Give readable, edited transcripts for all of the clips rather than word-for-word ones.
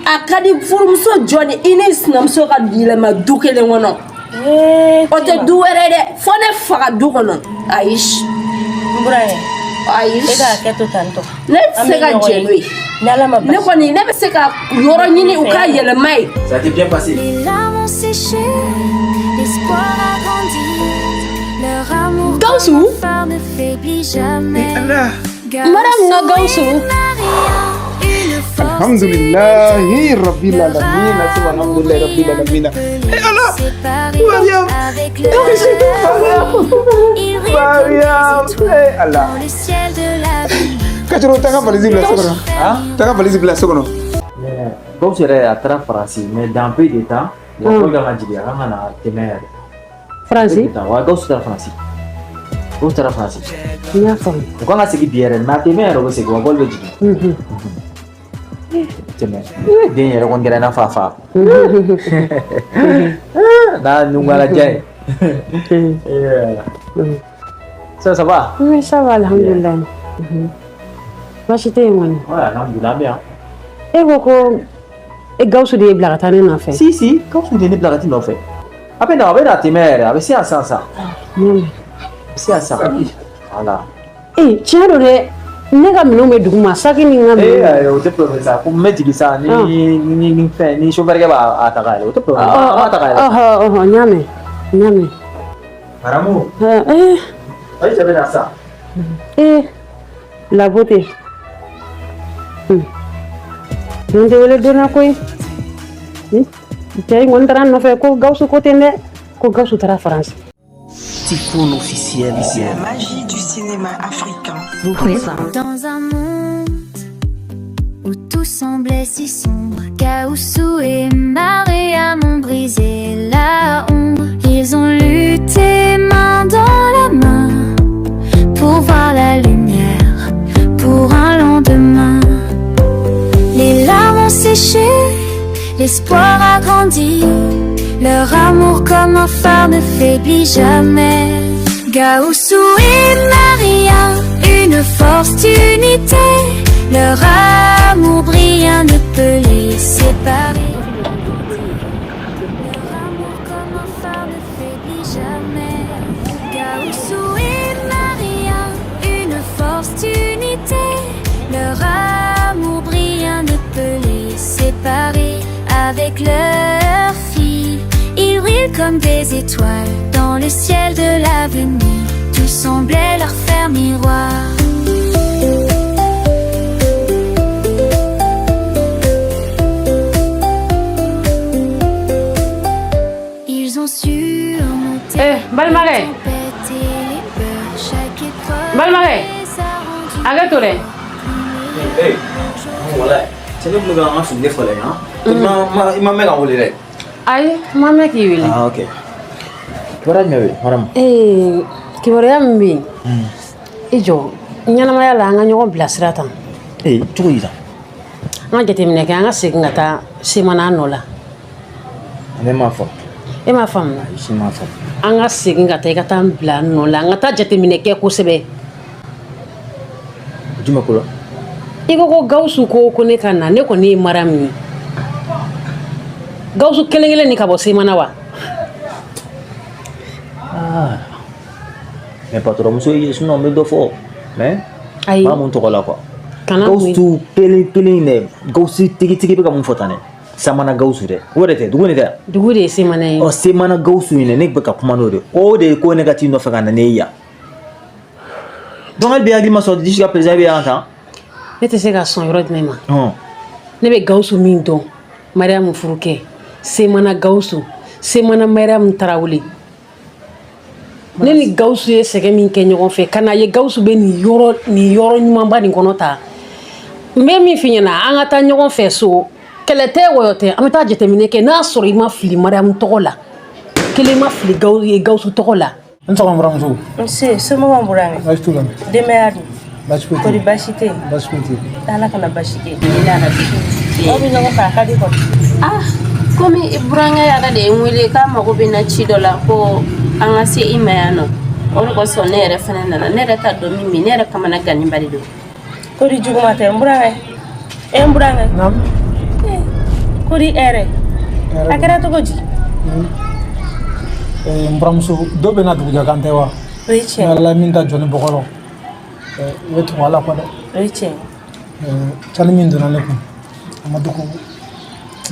A ka di furumuso jɔn ye i ni sinamuso ka yɛlɛma du kelen kɔnɔ? O tɛ du wɛrɛ dɛ, fo ne fa ka du kɔnɔ. Ayi. N burankɛ. Ayi. E ka hakɛ to tantɔ. Ne tɛ se ka jɛn n'o ye. Ni Ala ma Ne kɔni, ne bɛ se ka yɔrɔ ɲini u ka yɛlɛma ye. Ça a été bien passé. Les larmes ont séché, l'espoir a grandi. Leur amour Gawusu. comme un phare ne faiblit jamais. Mariam ka Gawusu. Alhamdulillahi rabbil alamin. Alhamdulillahi rabbil alamin. Eh Allah. Mariam. Mariam. Eh Allah. Kacoro, taa ka valise bila so kɔnɔ. Taa ka valise bila so kɔnɔ. Gawusu yɛrɛ, a taara Faransi, mais dans peu de temps, wa ko kan ka jigin, a kan ka na tɛmɛ yɛrɛ. Faransi? Wa, Gawusu taara Faransi. Gawusu taara Faransi. N y'a faamu. U kan ka segin bi yɛrɛ, mais a tɛmɛ yɛrɛ, u bɛ segin wa bɔli bɛ jigin. Tɛmɛ. Den yɛrɛ kɔni kɛra i n'a fɔ a fa. N'a nungalaja ye. Ça, ça va? Oui, ça va, alhamdulillah. Baasi tɛ yen kɔni. Ouais, alhamdulillah, an bɛ yan. E ko ko e Gawusu de ye bila ka taa ne nɔfɛ. Si, si, Gawusu de ye ne bila ka t'i nɔfɛ. A bɛ na, a bɛ na tɛmɛ yɛrɛ, a bɛ se yan sisan sisan. A bɛ se yan sisan. Voilà. Ee, tiɲɛ don dɛ, ne ka minɛnw bɛ dugu ma, saki ni n ka Ee, minɛnw. ayi, o tɛ problème sa. Ko n bɛ jigin sisan ni fɛn ni chauffeur kɛ b'a ta ka yɛlɛ, o tɛ problème. An b'a ta ka yɛlɛ. Ɔhɔ ɔhɔ, n y'a mɛn, n y'a mɛn. Maramu, Ee. ayi, cɛ bɛ na sisan. Ee, la beauté. Nin tɛ wele donna koyi. Cɛ in kɔni taara n nɔfɛ ko Gawusu ko ten dɛ, ko Gawusu taara Faransi. Tifoun officiel. La magie du cinéma africain. Vous présente. Dans un monde où tout semblait si sombre, Gaoussou et Mariam ont brisé la ombre. Ils ont lutté main dans la main pour voir la lumière, pour un lendemain. Les larmes ont séché, l'espoir a grandi. Leur amour comme un phare ne faiblit jamais. Gaoussou et Maria, une force d'unité. Leur amour brillant ne peut les séparer. Leur amour comme un phare ne faiblit jamais. Gaoussou et Maria, une force d'unité. Leur amour brillant ne peut les séparer. Avec leur fille, ils brillent comme des étoiles dans le ciel de l'avenir. Tout semblait leur faire miroir. Ils ont surmonté Eh, balimakɛ. les tempêtes et les peurs. Chaque épreuve Balimakɛ. les a rendus Hakɛ to dɛ. Ee, walayi, cɛ, ne tun bɛ ka an ka fini falen han. I ma mɛn ka n wele dɛ. Ayi, n ma mɛn k'i wele. Ah, ok. Kibaruya jumɛn bɛ yen, Mariam? Ee, kibaruya min bɛ yen, i jɔ ɲɛnamaya la, an ka ɲɔgɔn bilasira tan. Ee, cogo di tan? An ka jateminɛ kɛ, an ka segin ka taa Semana nɔ la. Ne m'a faamu. E m'a faamu? Ayi, si m'a faamu. An ka segin ka taa, i ka taa n bila nɔ la, an ka taa jateminɛ kɛ kosɛbɛ. Jumɛn ko la? I ko ko Gawusu ko ko ne ka na, ne kɔni ye Mariam ye. Gawusu kelen kelen ni ka bɔ Semana wa? Ah. Mais patron muso ye, sinon n bɛ dɔ fɔ. Mais Ayi. n b'a mun tɔgɔ la quoi. Kana. Gawusu kelen kelen dɛ. Gawusu tigitigi bɛ ka mun fɔ tan dɛ? Samana Gawusu dɛ. O de tɛ, dugu de tɛ. Dugu de ye Semana ye. Ɔ, Semana Gawusu in dɛ, ne bɛ ka kuma n'o de ye. O de ko ne ka t'i nɔfɛ ka na ne ye yan. Donc hali bi hakili ma sɔrɔ jusqu'à présent i bɛ yan tan. Ne tɛ se ka sɔn yɔrɔ jumɛn ma? Hɔn. Ne bɛ Gawusu min dɔn, Mariam furukɛ, Semana Gawusu, Semana Mariam Tarawele. Ne ni Gawusu ye sɛgɛn min kɛ ɲɔgɔn fɛ, ka na ye Gawusu bɛ nin yɔrɔ ɲumanba nin kɔnɔ ta. N bɛ min f'i ɲɛna, an ka taa ɲɔgɔn fɛ so, kɛlɛ tɛ, wɔyɔ tɛ, an bɛ taa jateminɛ kɛ n'a sɔrɔ i ma fili Mariam tɔgɔ la, kelen ma fili Gawusu tɔgɔ la. N sɔgɔma, buramuso. Nse, somɔgɔw burankɛ? Baasi t'u la. Denbaya dun? Baasi foyi tɛ. Kɔri baasi tɛ yen? Baasi foyi tɛ yen. Ala kana baasi kɛ. Aw bɛ ɲɔgɔn fɛ, a ka di kɔni. Ah, komi i burankɛ yɛrɛ de ye n wele k'a mago bɛ na ci dɔ la, ko an ka se i ma yan nɔ, o de kosɔn ne yɛrɛ fana nana. Ne yɛrɛ t'a dɔn min bɛ ne yɛrɛ kamana ganinba de don. Kɔri juguman tɛ, n burankɛ. E, n burankɛ. Naam. Kori hɛrɛ? A kɛra cogo di? N buramuso, dɔ bɛ na dugujɛ kan tɛ wa? O ye tiɲɛ. Ala min ta jɔni bɔgɔ rɔ, i bɛ tugu Ala kɔ dɛ. O ye tiɲɛ. Cani min donna ne kun, a ma dogo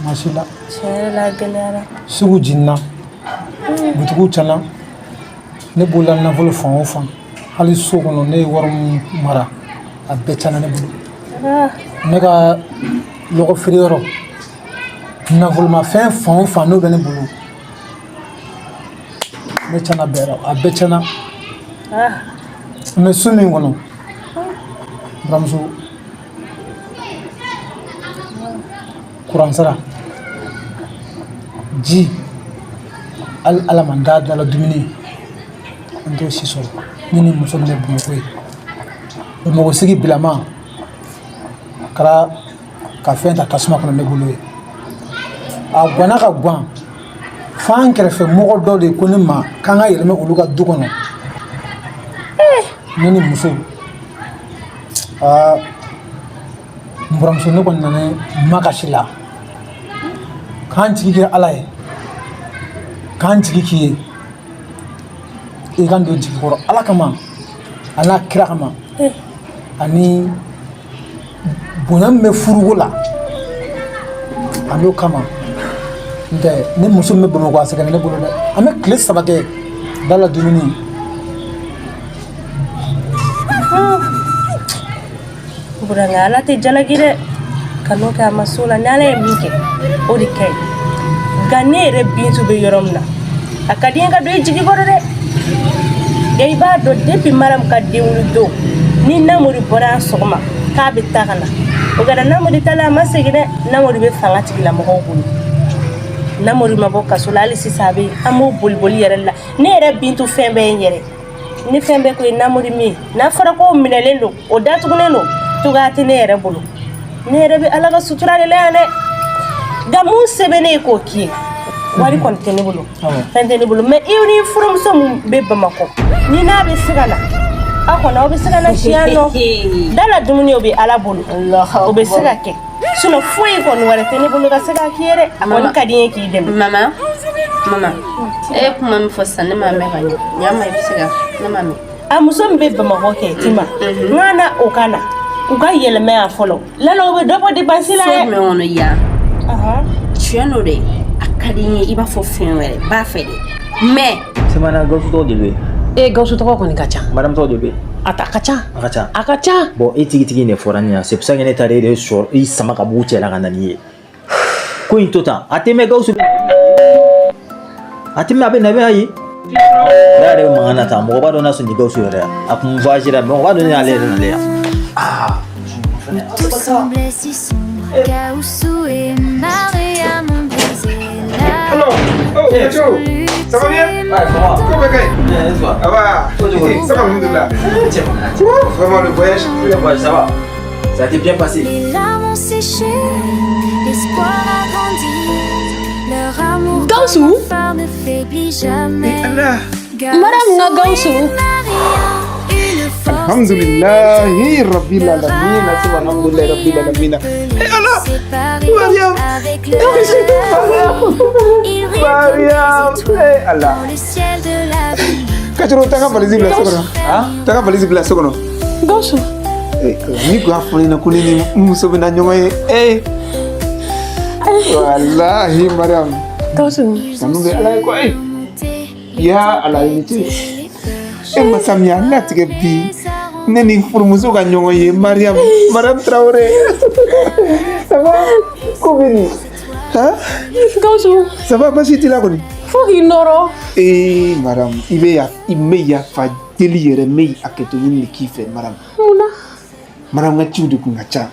maa si la. Tiɲɛ yɛrɛ la, a gɛlɛyara. Sugu jiginna, butigiw cana, ne bolola nafolo fan o fan, hali so kɔnɔ ne ye wari min mara, a bɛɛ cana ne bolo. Ne ka lɔgɔ feere yɔrɔ, nafolomafɛn fan o fan n'o bɛ ne bolo, ne cana bɛɛ la, a bɛɛ cana. N bɛ so min kɔnɔ, buramuso, kuran sara, ji, hali ala ma n da dala dumuni, n t'o si sɔrɔ. Ne ni muso min bɛ Bamakɔ ye, Bamakɔ sigi bilama kɛra ka fɛn ta tasuma kɔnɔ ne bolo ye. A ganna ka gan f'an kɛrɛfɛ mɔgɔ dɔ de ko ne ma k'an ka yɛlɛmɛ olu ka du kɔnɔ, ne ni muso. Aa, n buramuso, ne kɔni nana makasi la k'an jigi kɛ Ala ye, k'an jigi k'i ye, i ka n don jigi kɔrɔ Ala kama, a n'a kira kama, ani bonya min bɛ furuko la, a n'o kama. N tɛ ne muso min bɛ Bamakɔ, a sɛgɛnna ne bolo dɛ. An bɛ tile 3 kɛ da la dumuni. Burankɛ, Ala tɛ jalaki dɛ. Kan'o kɛ, a ma s'o la. Ni Ala ye min kɛ, o de ka ɲi. Nka ne yɛrɛ Bintu bɛ yɔrɔ min na, a ka di n ye ka don i jigi kɔrɔ dɛ. Nka i b'a dɔn, depuis Mariam ka denwuli don ni Namori bɔra yan sɔgɔma k'a bɛ taa ka na, o kɛra Namori ta la, a ma segin dɛ. Namori bɛ fanga tigilamɔgɔw bolo. Namori ma bɔ kaso la hali sisan, a bɛ an b'o boliboli yɛrɛ la. Ne yɛrɛ Bintu, fɛn bɛɛ ye n yɛrɛ ni fɛn bɛɛ ko ye Namori min ye, n'a fɔra k'o minɛlen don, o datugulen don, cogoya tɛ ne yɛrɛ bolo. Ne yɛrɛ bɛ Ala ka sutura de la yan dɛ. Nka mun se bɛ ne ye k'o k'i ye, wari kɔni tɛ ne bolo, fɛn tɛ ne bolo. Mais i ni furumuso min bɛ Bamakɔ, ni n'a bɛ se ka na, aw kɔni aw bɛ se ka na si yan nɔ. Da la dumuni, o bɛ Ala bolo, o bɛ se ka kɛ. Sinon foyi kɔni wɛrɛ tɛ ne bolo ka se k'a k'i ye dɛ. A kɔni ka di n ye k'i dɛmɛ. Mama, mama, e ye kuma min fɔ sisan, ne m'a mɛn ka ɲɛ. Ɲa ma, i bɛ se ka, ne m'a mɛn. A muso min bɛ Bamakɔ kɛ, Tima, n ka na o ka na u ka yɛlɛmɛ yan fɔlɔ lala, o bɛ dɔ bɔ dépense la So dɛ. jumɛn kɔnɔ yan? Tiɲɛ don dɛ, a ka di n ye i b'a fɔ fɛn wɛrɛ b'a fɛ dɛ, mais Semana, Gawusu tɔgɔ de bɛ yen? E, Gawusu tɔgɔ kɔni ka ca. Madame tɔgɔ de bɛ yen? A ta ka ca. A ka ca. A ka ca. Bon, e tigitigi de fɔra ne ɲɛna, c'est pour ça que ne taara e de sɔrɔ, i sama ka b'u cɛ la ka na n'i ye. Ko in to tan, a tɛ mɛn, Gawusu bɛ, a tɛ mɛn, a bɛ na, i bɛ ye ne yɛrɛ bɛ mankan na tan, mɔgɔ b'a dɔn n'a sɔrɔ nin Gawusu yɛrɛ ye, a kun voyagé la, mɔgɔ b'a dɔn ne y'ale yɛrɛ nalen yan. Tout semblait si sombre, Gaoussou et Mariam ont brisé la Alors, oh, Kacho, ça va bien? Ouais, ça va. Comment va? Bien, et toi? Ça va. Ça va, alhamdoulilah. Vraiment, le voyage? Le voyage, ça va. Ça a été bien passé. Les larmes ont séché, l'espoir a grandi. Leur amour Gawusu. comme un phare ne faiblit jamais. Allah. Mariam nka Gawusu. Mariam, une force Alhamdulillahi Rabbil Alamin. Alhamdulillahi Rabbil Alamin. Eh Allah. séparée Mariam. avec le Ils brillent comme Mariam. des étoiles Eh Allah. dans le ciel de la vie. Kacho, t'as ka valise bila so kɔnɔ? T'as ka valise bila so kɔnɔ? Gawusu. Eh, ni kun y'a fɔ ne ɲɛna ko ne ni n muso bɛ na ɲɔgɔn ye. Eh. Wallahi Mariam. Gawusu. Kanu bɛ Ala ye koyi. Ya Ala, i ni ce. E masa min y'a latigɛ bi ne ni furumuso ka ɲɔgɔn ye, Mariam, Mariam Traoré. Ça va? Ko bɛ di? Han? Gawusu. Ça va, basi t'i la kɔni? Fo k'i nɔrɔ. Ee Mariam, i bɛ ya, i bɛ yafa deli yɛrɛ, n bɛ hakɛto ɲini de k'i fɛ, Mariam. Mun na? Mariam, ka ciw de kun ka ca.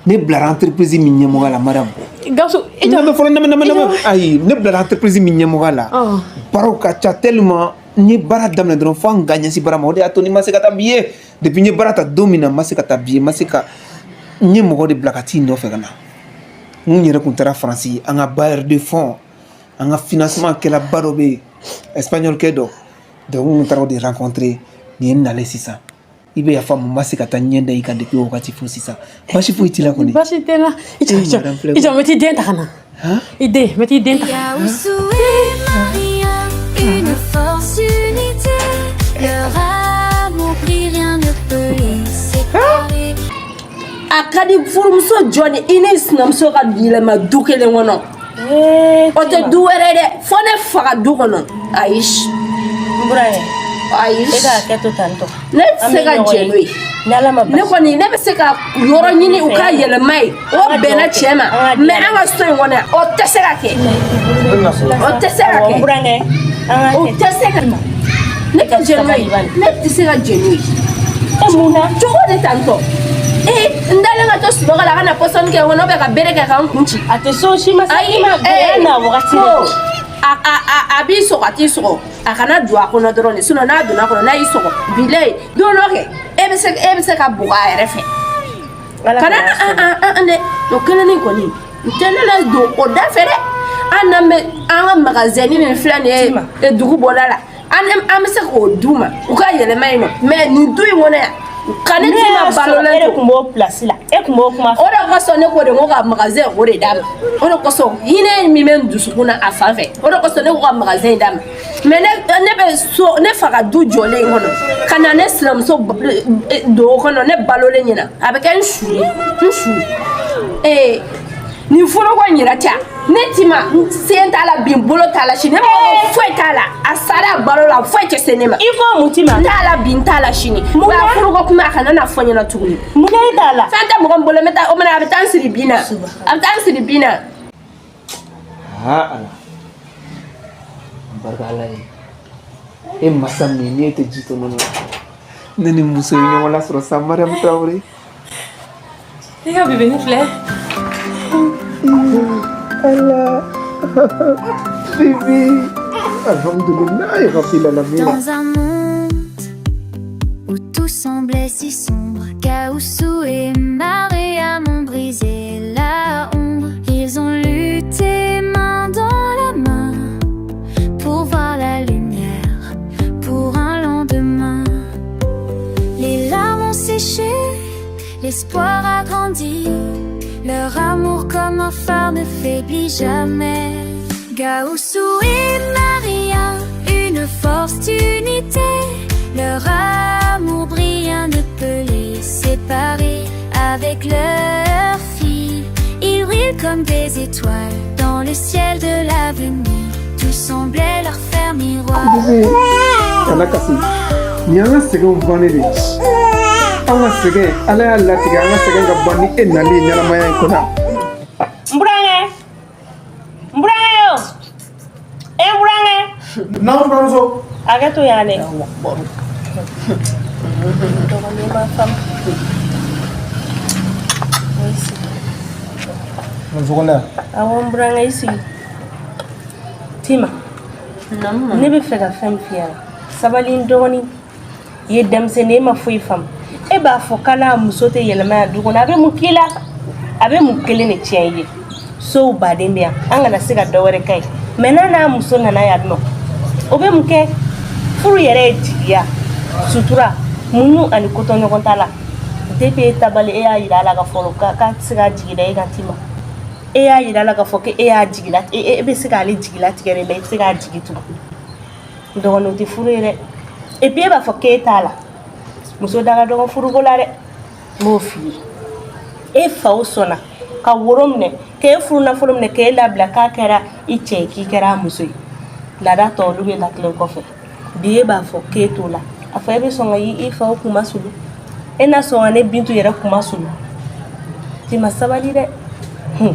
Ne bilara entreprise min ɲɛmɔgɔya la, Mariam. Gawusu, i jɔ. Lamɛn fɔlɔ, lamɛn, lamɛn, lamɛn. Ayi, ne bilara entreprise min ɲɛmɔgɔya la, baaraw ka ca tellement, n ye baara daminɛ dɔrɔn fo an ka ɲɛsin baara ma. O de y'a to ni ma se ka taa bi ye. Depuis n ye baara ta don min na, n ma se ka taa bi ye, n ma se ka, n ye mɔgɔ de bila ka t'i nɔfɛ ka na. N yɛrɛ kun taara Faransi, an ka bailleur de fonds, an ka financement kɛlaba dɔ bɛ yen, espagnol kɛ dɔ. Donc n kun taara o de rencontrer. Nin ye n nalen sisan. I bɛ yafa n ma, n ma se ka taa ɲɛ da i kan depuis o wagati fo sisan. Baasi foyi t'i la kɔni? Baasi tɛ n na. I jɔ, i jɔ, i jɔ, n bɛ t'i den ta ka na. I den, n bɛ t'i den ta. Gaoussou et Maria, une force unité. Leur amour brille, rien ne peut les séparer. A ka di furumuso jɔn ni i ni sinamuso ka yɛlɛma du kelen kɔnɔ? O tɛ du wɛrɛ dɛ, fo ne fa ka du kɔnɔ. Ayi. N burankɛ. Ayi. E ka hakɛ to tan tɔ. Ne tɛ se ka jɛn n'o ye. Ni Ala ma Ne kɔni, ne bɛ se ka yɔrɔ ɲini u ka yɛlɛma ye, o bɛnna cɛ ma, mais an ka so in kɔnɔ yan, o tɛ se ka kɛ, o tɛ se ka kɛ. N burankɛ, an ka O tɛ se ka, ne tɛ jɛn n'o ye, ne tɛ se ka jɛn n'o ye. E, mun na? Cogo di tan tɔ? Ee, n dalen ka to sunɔgɔ la, a ka na pɔsɔni kɛ n kɔnɔ, bɛ ka bere kɛ ka n kun ci. A tɛ so si ma se Ayi, i ma bonya n'a wagati de don. A b'i sɔgɔ, a t'i sɔgɔ, a kana don a kɔnɔ dɔrɔn de. Sinon n'a donna a kɔnɔ, n'a y'i sɔgɔ, bilayi, don dɔ kɛ, e bɛ se ka bugɔ a yɛrɛ fɛ. Ala kana kana an an an dɛ, o kelennin kɔni, n tɛ ne la don o da fɛ dɛ. An n'an bɛ an ka magasin min filɛ nin ye dugu bɔda la, an bɛ se k'o d'u ma, u ka yɛlɛma yen nɔ, mais nin du in kɔnɔ yan, ka ne Ne t'i y'a ma sɔrɔ balolen e de to. tun b'o place la, e tun b'o kuma. O de kosɔn ne ko de, n ko ka magasin o de d'a ma. O de kosɔn, hinɛ min bɛ n dusukun na a fan fɛ, o de kosɔn ne ko ka magasin in d'a ma. Mais ne bɛ so, ne fa ka du jɔlen in kɔnɔ, ka na ne sinamuso don o kɔnɔ, ne balolen ɲɛna, a bɛ kɛ n su ye, n su. Ee, nin foroko in yɛrɛ tɛ, ne ti ma, n sen t'a la bi, n bolo t'a la sini, ne mago foyi t'a la. A sara a balo la, foyi tɛ se ne ma. I ko mun ti ma? N t'a la bi, n t'a la sini. Mun na? Wa foroko kuma, a kana na fɔ n ɲɛna tuguni. Mun na e t'a la? Fɛn tɛ mɔgɔ min bolo, n bɛ taa o mana, a bɛ taa n siri bin na, a bɛ taa n siri bin na. Ha Ala, barika Ala ye, e masa min ni e tɛ ji to nɔnɔ la, ne ni muso ye ɲɔgɔn lasɔrɔ sa, Mariam Traoré. I ka bébé filɛ. Ala, bébé, alhamdulilayi rabbil alamin. Dans un monde où tout semblait si sombre, Gaoussou et Maria m'ont brisé la ombre. Ils ont lutté main dans la main pour voir la lumière, pour un lendemain. Les larmes ont séché, l'espoir a grandi. Leur amour comme un phare ne faiblit jamais. Gaoussou et Maria, une force d'unité. Leur amour brillant ne peut les séparer. Avec leur fille, ils brillent comme des étoiles dans le ciel de l'avenir. Tout semblait leur faire miroir. Bébé, kana kasi. Nin y'an ka sɛgɛnw bannen de ye. An ka sɛgɛn, Ala y'a latigɛ an ka sɛgɛn ka ban ni e nalen ye ɲɛnamaya in kɔnɔ. N burankɛ, n burankɛ, o e, n burankɛ. Naamu, buramuso. Hakɛ to yan dɛ, dɔgɔnin ma faamu. Muso ko ne. Awɔ, n burankɛ, i sigi. Tima, ne bɛ fɛ ka fɛn min f'i ɲɛna, sabali n dɔgɔnin. I ye denmisɛnnin, e ma foyi faamu. E b'a fɔ k'a n'a muso tɛ yɛlɛma yan du kɔnɔ, a bɛ mun k'i la? A bɛ mun kelen de tiɲɛ i ye? Sow baden bɛ yan, an kana se ka dɔ wɛrɛ kɛ ye, mais n'a n'a muso nana yan nɔ, o bɛ mun kɛ? Furu yɛrɛ ye jigiya, sutura, muɲu ani kotɔɲɔgɔn ta la. Depuis e tabali, e y'a yira a la ka fɔ k'a tɛ se k'a jigi da e kan. Tima, e y'a yira a la k'a fɔ ko e y'a jigila, e bɛ se k'ale jigilatigɛ de, mais e tɛ se k'a jigi tugun. Dɔgɔnin, o tɛ furu ye dɛ. Et puis e b'a fɔ k'e t'a la, muso da ka dɔgɔ furuko la dɛ, n b'o f'i ye. E faw sɔnna ka woro minɛ k'e furu nafolo minɛ k'e labila, k'a kɛra i cɛ ye, k'i kɛra a muso ye. Laada tɔ, olu bɛ lakilen kɔfɛ. Bi e b'a fɔ k'e t'o la, a fɔ e bɛ sɔn ka i faw kuma sulu, e na sɔn ka ne Bintu yɛrɛ kuma sulu. Tima, sabali dɛ. O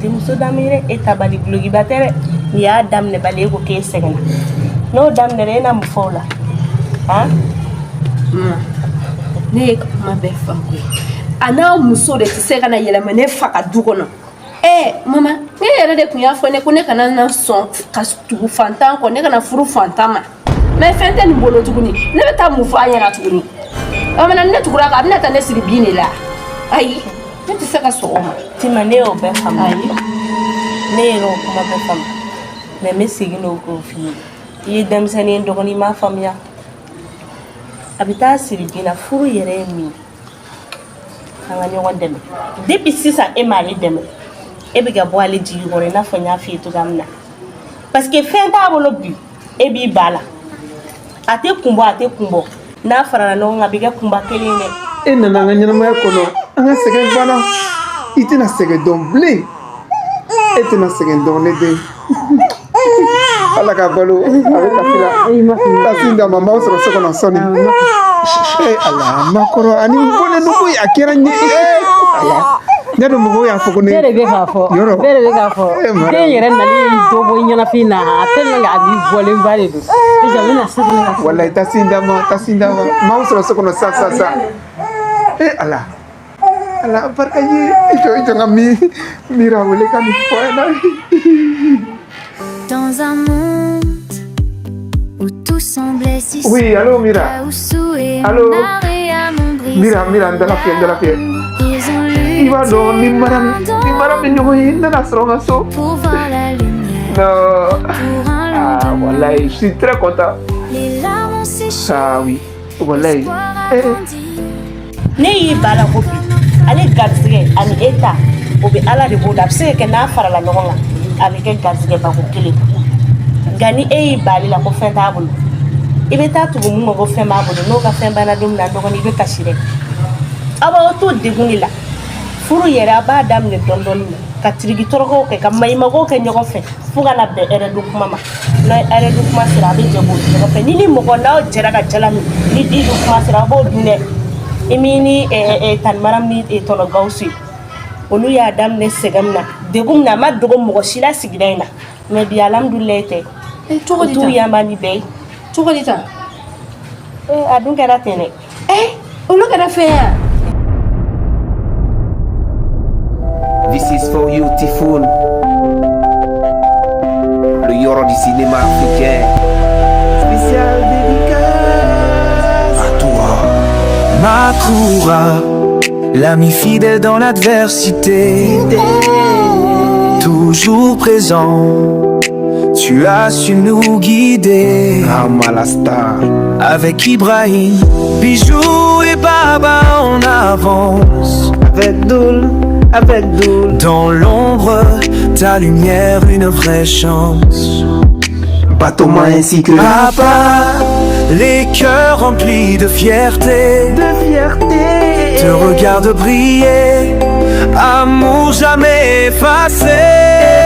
tɛ muso danbe ye dɛ. E tabali, gulokiba tɛ dɛ. N'i y'a daminɛ bali, e ko k'e sɛgɛnna, n'o daminɛra, e na mun fɔ o la, han? Ne ye kuma bɛɛ faamu. A n'a muso de tɛ se ka na yɛlɛma ne fa ka du kɔnɔ. Ɛɛ mama, ne yɛrɛ de tun y'a fɔ ne ko ne kana na sɔn ka tugu fantan kɔ, ne kana furu fantan ma. Mais fɛn tɛ nin bolo tuguni, ne bɛ taa mun fɔ a ɲɛna tuguni? O mana, ne tugura a kɔ, a bɛna taa ne siri bin de la. Ayi, ne tɛ se ka sɔn o ma. Tima, ne y'o bɛɛ faamu. Ayi. Ne yɛrɛ y'o kuma bɛɛ faamu, mais n bɛ segin n'o k'o f'i ye. I ye denmisɛnnin ye, dɔgɔnin, i m'a faamuya. A bɛ taa siri bin na. Furu yɛrɛ ye min ye, an ka ɲɔgɔn dɛmɛ. Depuis sisan e m'ale dɛmɛ, e bɛ ka bɔ ale jigi kɔrɔ, i n'a fɔ n y'a f'i ye cogoya min na, parce que fɛn t'a bolo bi, e b'i ba la, a tɛ kun bɔ, a tɛ kun bɔ. N'a farala ɲɔgɔn kan, a bɛ kɛ kunba kelen ye dɛ. E nana an ka ɲɛnamaya kɔnɔ, an ka sɛgɛn banna. I tɛna sɛgɛn dɔn bilen, e tɛna sɛgɛn dɔn, ne den. Ala ka balo, a bɛ kasi la. Taa sin d'a ma, n b'aw sɔrɔ so kɔnɔ sɔɔni. Ee Ala, makɔrɔ ani n bɔlen don koyi, a kɛra n ye. Ee Ala, ne dun, mɔgɔw y'a fɔ ko ne Bɛɛ de bɛ k'a fɔ. Yɔrɔ. Bɛɛ de bɛ k'a fɔ. Eh, Mariam. Den yɛrɛ nali ye dɔ bɔ i ɲɛnafin na, a tellement que a b'i bɔlenba de don. I jɔ, n bɛna so kɔnɔ ka Walayi, taa sin d'a ma, taa sin d'a ma. N b'aw sɔrɔ so kɔnɔ sa sa sa. Ee Ala, Ala barika ye. I jɔ, i jɔ, n ka mi Mira wele ka nin fɔ a ɲɛna. Dans un monde où tout semblait si Oui, allô, Mira. Gaoussou et Allô. Mariam ont brisé Mira, Mira, n dala fiyɛ, n dala fiyɛ. Ils ont I b'a dɔn, ni Mariam bɛ ɲɔgɔn ye, n nana sɔrɔ n ka so. pour voir la lumière. Non. Pour un Ah, wallahi, je suis très content. Les larmes ont séché. Ah oui, wallahi. Eh, Ne y'i ba la ko bi ale garisɛgɛ ani e ta, o bɛ Ala de b'o da. A bɛ se ka kɛ n'a farala ɲɔgɔn kan, a bɛ kɛ garisɛgɛ bako kelen. Nka ni e y'i ba ale la ko fɛn t'a bolo, i bɛ taa tugu mun ma ko fɛn b'a bolo, n'o ka fɛn banna don min na, dɔgɔnin, i bɛ kasi dɛ. Aw b'aw to degun de la. Furu yɛrɛ, a b'a daminɛ dɔɔni dɔɔni ka tiriki tɔrɔkɔw kɛ, ka maɲumankow kɛ ɲɔgɔn fɛ, fo ka na bɛn hɛrɛ dun kuma ma. N'a hɛrɛ dun kuma sera, a bɛ jɛ k'o dun ɲɔgɔn fɛ. Ni mɔgɔ n'aw jɛra ka jala min, ni di dun kuma sera, a b'o dun dɛ. I min ni Tani Mariam ni tɔnɔ Gawusu ye, olu y'a daminɛ sɛgɛn min na, degun min na, a ma dogo mɔgɔ si la sigida in na. Mais bi, alhamdulilayi tɛ. Cogo di t'u tan? yanba ni bɛɛ ye. Cogo di tan? A dun kɛra ten dɛ. Olu kɛra fɛn yan. This is for you, Typhoon. Le Yoro du cinéma africain. Spécial dédicace. À toi. Makoura, l'ami fidèle dans l'adversité, toujours présent, tu as su nous guider. Ah, la star. Avec Ibrahim, Bijou et Baba, on avance. Avec Doul, avec Doul. Dans l'ombre, ta lumière, une vraie chance. Batoma ainsi que Papa, les cœurs remplis de fierté. De fierté. Te regarde briller, amour jamais effacé.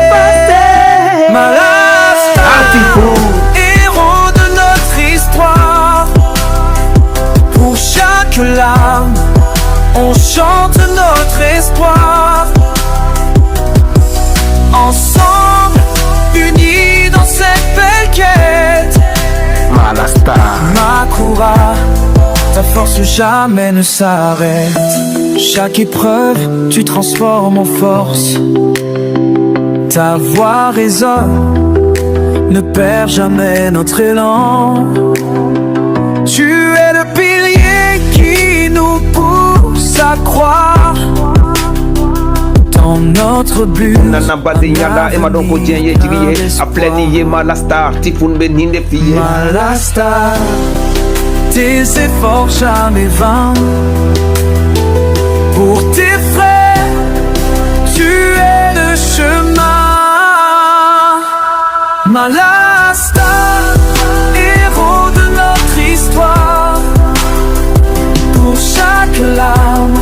Effacé. Malasta, héros de notre histoire. Pour chaque larme, on chante notre espoir. Ensemble, unis dans cette belle quête. Malasta. Makoura, ta force jamais ne s'arrête. Chaque épreuve, tu transformes en force. Ta voix résonne, ne perds jamais notre élan. Tu es le pilier qui nous pousse à croire dans notre but. Nana badenya la, e ma dɔn ko diɲɛ ye jigi ye. A filɛ nin ye, Mala Star, Typhoon bɛ nin de f'i ye. Malasta, tes efforts jamais vains. Pour tes frères, tu es le chemin. Malasta, héros de notre histoire. Pour chaque larme,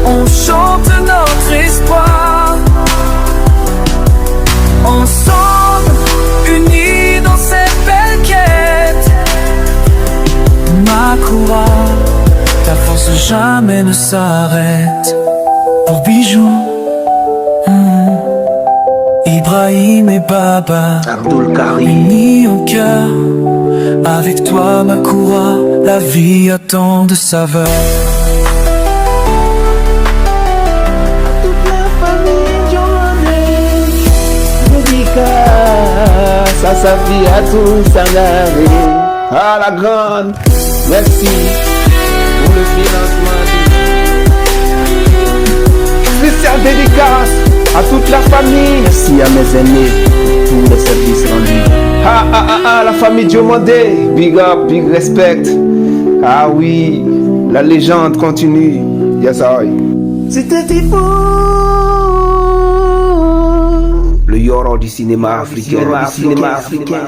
on chante notre espoir. Ensemble, unis dans cette belle quête. Makoura, ta force jamais ne s'arrête. Pour Bijou, Ibrahim et Baba, Abdul Karim, unis en cœur. Avec toi, Makoura, la vie a tant de saveurs. Toute la famille Johnny. Dédicace à sa fille, à tous Sangaré. Ah la grande, merci pour le financement. Spécial dédicace à toute la famille. Merci à mes aînés pour tous les services rendus. Ah ah ah ah, la famille Diomandé. Big up, big respect. Ah oui, la légende continue. Yes, I. C'était fou. Le Yoro du cinéma africain. Cinéma africain.